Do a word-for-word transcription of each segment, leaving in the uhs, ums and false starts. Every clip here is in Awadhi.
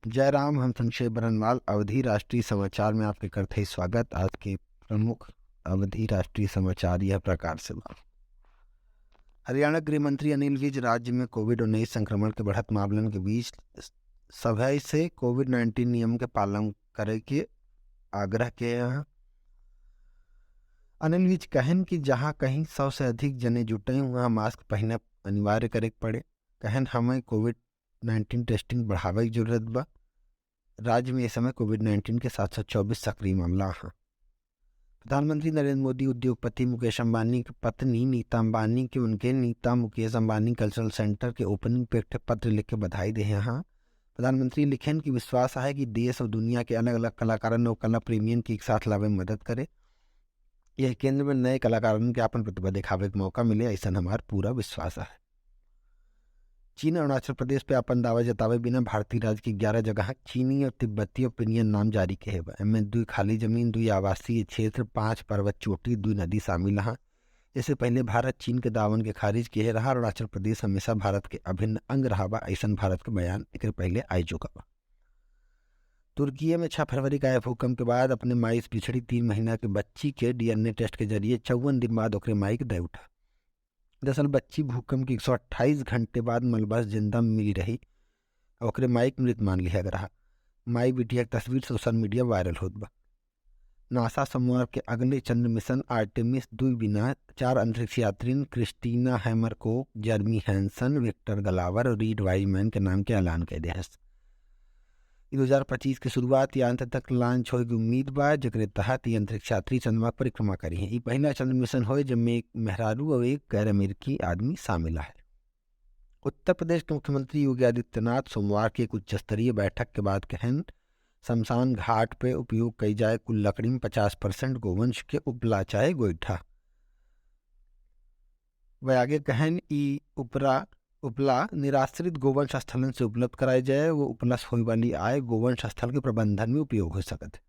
जय राम, हम संक्षेप बरनवाल। अवधी राष्ट्रीय समाचार में आपके करत हई स्वागत। आज के प्रमुख अवधी राष्ट्रीय समाचार यह प्रकार से बा। हरियाणा गृह मंत्री अनिल विज राज्य में कोविड उन्नीस संक्रमण के बढ़त मामलन के बीच सभई से कोविड नाइन्टीन नियम के पालन करे के आग्रह किहे हैं। अनिल विज कहन कि जहाँ कहीं सौ से अधिक जने जुटे, वहाँ मास्क पहिनब अनिवार्य करे के पड़े। कहन, हमें कोविड नाइन्टीन टेस्टिंग बढ़ावे के जरूरत बा। राज्य में इस समय कोविड नाइन्टीन के सात सौ चौबीस सक्रिय मामला हैं। प्रधानमंत्री नरेंद्र मोदी उद्योगपति मुकेश अंबानी के पत्नी नीता अंबानी के उनके नीता मुकेश अंबानी कल्चरल सेंटर के ओपनिंग पे एक ठे पत्र लिख के बधाई देहे हैं। प्रधानमंत्री लिखेन कि विश्वास है कि देश और दुनिया के अलग-अलग कलाकारन और कला प्रेमियन के एक साथ लावे में मदद करे। यह केंद्र में नए कलाकारन के आपन प्रतिभा दिखावे के मौका मिले, ऐसन हमार पूरा विश्वास है। चीन अरुणाचल प्रदेश पे आपन दावा जतावे बिना भारतीय राज्य के ग्यारह जगह चीनी और तिब्बती ओपिनियन नाम जारी किहे बा। एमे दुई खाली जमीन, दुई आवासीय क्षेत्र, पांच पर्वत चोटी, दुई नदी शामिल हैं। इससे पहले भारत चीन के दावन के खारिज किहे रहा। अरुणाचल प्रदेश हमेशा भारत के अभिन्न अंग रहा बा, ऐसन भारत के बयान एकरे पहले आइ चुका बा। तुर्किये में छह फरवरी का आए भूकंप के बाद अपने माई से बिछड़ी तीन महीना के बच्ची के डीएनए टेस्ट के जरिए चौवन दिन बाद ओकरे माई के दे उठा। दरअसल बच्ची भूकंप के एक सौ अट्ठाईस घंटे बाद मलबा से जिंदा मिली रही। ओकरे माई के मृत मान लिहा गया रहा। माई बिटिया के तस्वीर सोशल मीडिया वायरल होत बा। नासा सोमवार के अगले चंद्र मिशन आर्टेमिस दुई बिना चार अंतरिक्ष यात्रिन क्रिस्टीना हैमरकोक, जर्मी हैंसन, विक्टर गलावर और रीड वाइजमैन के नाम के ऐलान कर देहस। ई दो हज़ार पच्चीस के शुरुआत या अंत तक लॉन्च होए के उम्मीद बा, जेकरे तहत ई अंतरिक्ष यात्री चंद्रमा के परिक्रमा करी हैं। ई पहला चंद्र मिशन होए, जेमे एक मेहरारू और एक गैर अमेरिकी आदमी शामिल है। उत्तर प्रदेश के मुख्यमंत्री योगी आदित्यनाथ सोमवार के एक उच्च स्तरीय बैठक के बाद कहन, शमशान घाट पे उपयोग कई जाए कुल लकड़ी में पचास परसेंट गोवंश के उपला चाहे गोइठा। वह आगे कहन, ई उपरा उपला निराश्रित गोवंश स्थलन से उपलब्ध कराए जाए, वो उपला से होए वाली आय गोवंश स्थल के प्रबंधन में उपयोग हो सकत है।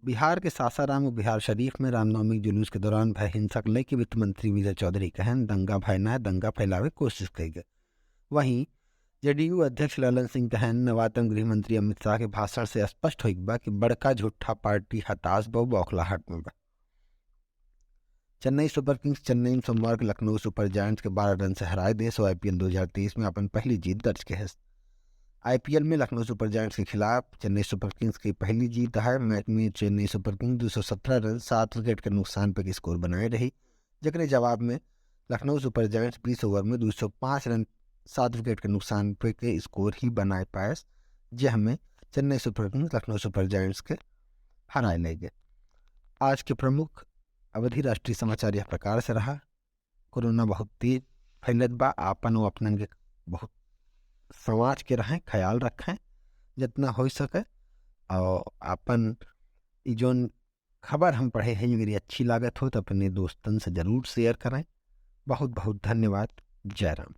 बिहार के सासाराम और बिहार शरीफ में रामनवमी के जुलूस के दौरान भय हिंसा के लेके वित्त मंत्री विजय चौधरी कहन, दंगा भय ना है, दंगा फैलावे के कोशिश कई गए। वहीं जेडीयू अध्यक्ष ललन सिंह कहन, नवातम गृह मंत्री अमित शाह के भाषण से स्पष्ट हो बा कि बड़का झूठा पार्टी हताश बा, बौखलाहट में बा। चेन्नई सुपर किंग्स चेन्नई में सोमवार के लखनऊ सुपर जायंट्स के बारह रन से हराए देस और आईपीएल दो हज़ार तेईस में अपन पहली जीत दर्ज किहस। आईपीएल में लखनऊ सुपर जायंट्स के खिलाफ चेन्नई सुपर किंग्स की पहली जीत है। मैच में चेन्नई सुपर किंग्स दो सौ सत्रह रन, सात विकेट के नुकसान पे के स्कोर बनाए रही, जेकरे जवाब में लखनऊ सुपर जायंट्स बीस ओवर में दो सौ पाँच रन, सात विकेट के नुकसान पे के स्कोर ही बनाए पायस, जे हमें चेन्नई सुपर किंग्स लखनऊ सुपर जायंट्स के हराए ले गए। आज के प्रमुख अवधी राष्ट्रीय समाचार यह प्रकार से रहा। कोरोना बहुत तेज फैलत बा, आपन और अपनन के बहुत समाज के रहें, ख्याल रखें जितना हो सके, और आपन ई जोन खबर हम पढ़े हैं, अगर ये अच्छी लागत हो तो अपने दोस्तन से जरूर शेयर करें। बहुत बहुत धन्यवाद। जय राम।